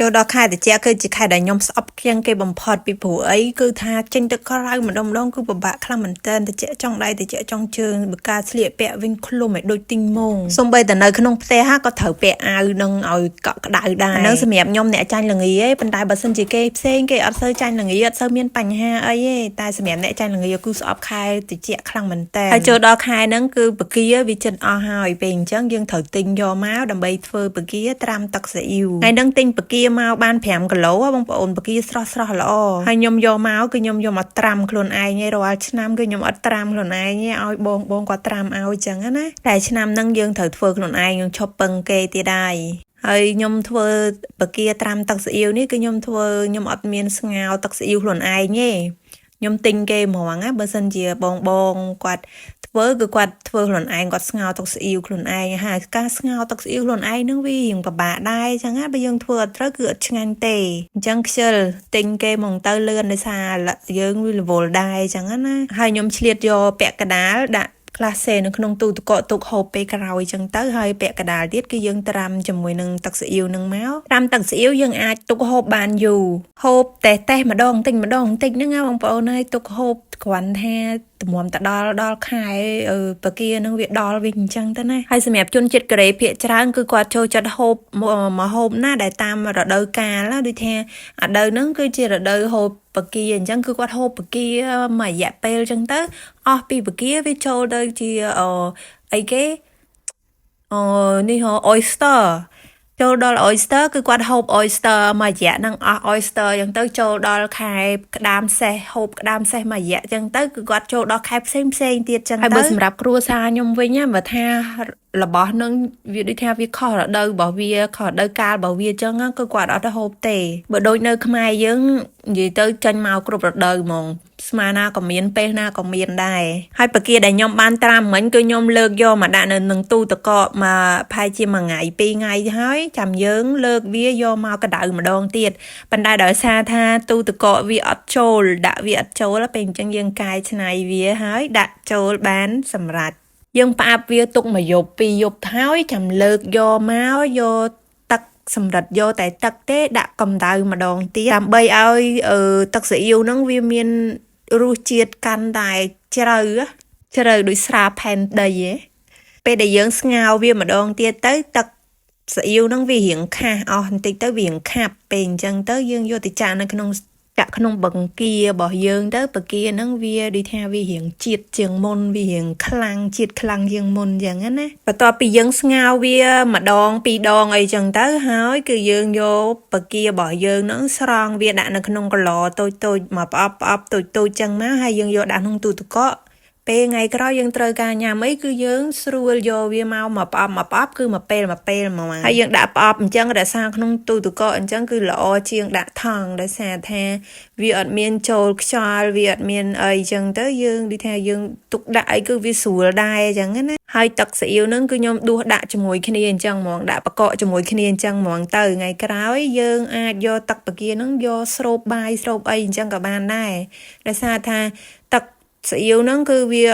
ចូលដល់ខែត្រជាក់គឺជាខែដែលខ្ញុំស្អប់ជាងគេបំផុតពីព្រោះអីគឺថាចេញទៅក្រៅម្ដងម្ដងគឺពិបាកខ្លាំងមែនទែនត្រជាក់ចង់ដៃត្រជាក់ចង់ជើងបើការស្លៀកពាក់វិញឃ្លុំឲ្យដូចទីងមងសំបីតែនៅក្នុងផ្ទះក៏ត្រូវពាក់អាវនឹងឲ្យកក់ក្ដៅដែរអានឹងសម្រាប់ខ្ញុំអ្នកចាញ់ល្ងាឯងប៉ុន្តែបើសិនជាគេផ្សេងគេអត់សូវចាញ់ល្ងាអត់សូវមានបញ្ហាអីទេតែសម្រាប់អ្នកចាញ់ល្ងាគឺស្អប់ខែត្រជាក់ខ្លាំងមែនទែនហើយចូលដល់ខែហ្នឹងគឺបកាវាចិត្តអស់ហើយពេលអញ្ចឹងយើងត្រូវទិញយកមកដើម្បីធ្វើបកាត្រាំទឹកស៊ីអ៊ីវថ្ងៃហ្នឹងទិញបកាមកបាន5គីឡូហ៎បងប្អូនបកាស្រស់ស្រស់ល្អហើយខ្ញុំយកមកគឺខ្ញុំយកមកត្រាំខ្លួនឯងឯងរាល់ឆ្នាំគឺខ្ញុំអត់ត្រាំខ្លួនឯងទេឲ្យបងបងគាត់ត្រាំឲ្យអញ្ចឹងណាតែឆ្នាំហ្នឹងយើងត្រូវធ្វើខ្លួនឯងយើងឈប់ពឹងគេទៀតហើយហើយខ្ញុំធ្វើបកាត្រាំទឹកស៊ីអ៊ីវនេះគឺខ្ញុំធ្វើខ្ញុំអត់មានស្ងោរទឹកស៊ីអ៊ីវខ្លួនឯងទេខ្ញុំទិញគេហ្មងណាបើសិនជាបងបងគាត់ធ្វើគឺគាត់ធ្វើខ្លួនឯងគាត់ស្ងោរទឹកស៊ីអ៊ីវខ្លួនឯងហើយការស្ងោរទឹកស៊ីអ៊ីវខ្លួនឯងនឹងវារៀងពិបាកដែរអញ្ចឹងណាបើយើងធ្វើអត់ត្រូវគឺអត់ឆ្ងាញ់ទេអញ្ចឹងខ្ជិលទិញគេហ្មងទៅលឿនដោយសារយើងវារវល់ដែរអញ្ចឹងណាហើយខ្ញុំឆ្លៀតយកពាក់កដាលដាក់ខ្លះសេនៅក្នុងទូទឹកកកទុកហូបពេលក្រោយចឹងទៅហើយពាក់កដាលទៀតគឺយើងត្រាំជាមួយនឹងទឹកស៊ីអ៊ីវនឹងមកត្រាំទឹកស៊ីអ៊ីវយើងអាចទុកហូបបានយូរហូបតេះតេះម្ដងតិចម្ដងតិចហ្នឹងណាបងប្អូនហើយទុកហូបគ្រាន់ថាតម្រាំទៅដល់ដល់ខែបកានឹងវាដល់វិញអញ្ចឹងទៅណាហើយសម្រាប់ជនជាតិកូរ៉េភាគច្រើនគឺគាត់ចូលចិត្តហូបមកហូបណាដែលតាមរដូវកាលណាដូចថារដូវហ្នឹងគឺជារដូវហូបបកាអញ្ចឹងគឺគាត់ហូបបកាមួយរយៈពេលអញ្ចឹងទៅអស់ពីបកាវាចូលទៅជាអីគេអូនេះហ៎ oyster ចូលដល់ oyster គឺគាត់ហូប oyster មួយរយៈហ្នឹងអស់ oyster អញ្ចឹងទៅចូលដល់ខែក្តាមសេះហូបក្តាមសេះមួយរយៈអញ្ចឹងទៅគឺគាត់ចូលដល់ខែផ្សេងផ្សេងទៀតអញ្ចឹងទៅហើយបើសម្រាប់គ្រួសារខ្ញុំវិញណាបើថារបស់ហ្នឹងវាដូចថាវាខុសរដូវរបស់វាខុសរដូវកាលរបស់វាអញ្ចឹងគឺគាត់អត់ហូបទេបើដូចនៅខ្មែរយើងនិយាយទៅចាញ់មកគ្រប់រដូវហ្មងស្មានណាក៏មានពេលណាក៏មានដែរហើយបកាដែលខ្ញុំបានត្រាំមិញគឺខ្ញុំលើកយកមកដាក់នៅនឹងទូទឹកកកមកប្រហែលជាមួយថ្ងៃពីរថ្ងៃហើយចាំយើងលើកវាយកមកក្តៅម្ដងទៀតប៉ុន្តែដោយសារថាទូទឹកកកវាអត់ចូលដាក់វាអត់ចូលពេលអញ្ចឹងយើងកែច្នៃវាហើយដាក់ចូលបានសម្រាប់យើងផ្អាប់វាទុកមួយយប់ពីរយប់ហើយចាំលើកយកមកយកទឹកសម្រិតយកតែទឹកទេដាក់កម្ដៅម្ដងទៀតដើម្បីឲ្យទឹកស៊ីអ៊ីវហ្នឹងវាមានរសជាតិកាន់តែជ្រៅជ្រៅដូចស្រាផែនដីឯងពេលដែលយើងស្ងោរវាម្ដងទៀតទៅទឹកស៊ីអ៊ីវហ្នឹងវារៀងខាសអស់បន្តិចទៅវារៀងខាប់ពេលអញ្ចឹងទៅយើងយកទៅចាក់នៅក្នុងចាក់ក្នុងបង្គារបស់យើងទៅបង្គាហ្នឹងវាដូចថាវារៀងជាតិជាងមុនវារៀងខ្លាំងជាតិខ្លាំងជាងមុនអញ្ចឹងណាបន្ទាប់ពីយើងស្ងោរវាម្ដងពីរដងអីចឹងទៅហើយគឺយើងយកបង្គារបស់យើងហ្នឹងស្រង់វាដាក់នៅក្នុងកឡតូចតូចមកប្រអប់ប្រអប់តូចតូចចឹងមកហើយយើងយកដាក់ក្នុងទូទឹកកកពេលថ្ងៃក្រោយយើងត្រូវការញ៉ាំអីគឺយើងស្រួលយកវាមកមកប្រអប់មកប្រអប់គឺមួយពេលមួយពេលមកហើយយើងដាក់ប្រអប់អញ្ចឹងរក្សាក្នុងទូទឹកកកអញ្ចឹងគឺល្អជាងដាក់ថង់ដោយសារថាវាអត់មានចូលខ្យល់វាអត់មានអីអញ្ចឹងទៅយើងដូចថាយើងទុកដាក់អីគឺវាស្រួលដែរអញ្ចឹងណាហើយទឹកស៊ីអ៊ីវហ្នឹងគឺខ្ញុំដួសដាក់ជាមួយគ្នាអញ្ចឹងហ្មងដាក់បកកជាមួយគ្នាអញ្ចឹងហ្មងទៅថ្ងៃក្រោយយើងអាចយកទឹកបង្គាហ្នឹងយកស្រូបបាយស្រូបអីអញ្ចឹងក៏បានដែរដោយសារថាទឹកស៊ីអ៊ីវហ្នឹងគឺវា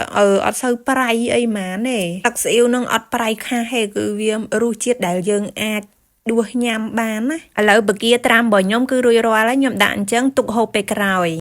អត់សូវប្រៃអីហ្មងទេទឹកស៊ីអ៊ីវហ្នឹងអត់ប្រៃខាស់ទេគឺវារសជាតិដែលយើងអាចដួសញ៉ាំបានណាឥឡូវបង្គាត្រាំរបស់ខ្ញុំគឺរួចរាល់ហើយខ្ញុំដាក់អញ្ចឹងទុកហូបពេលក្រោយ។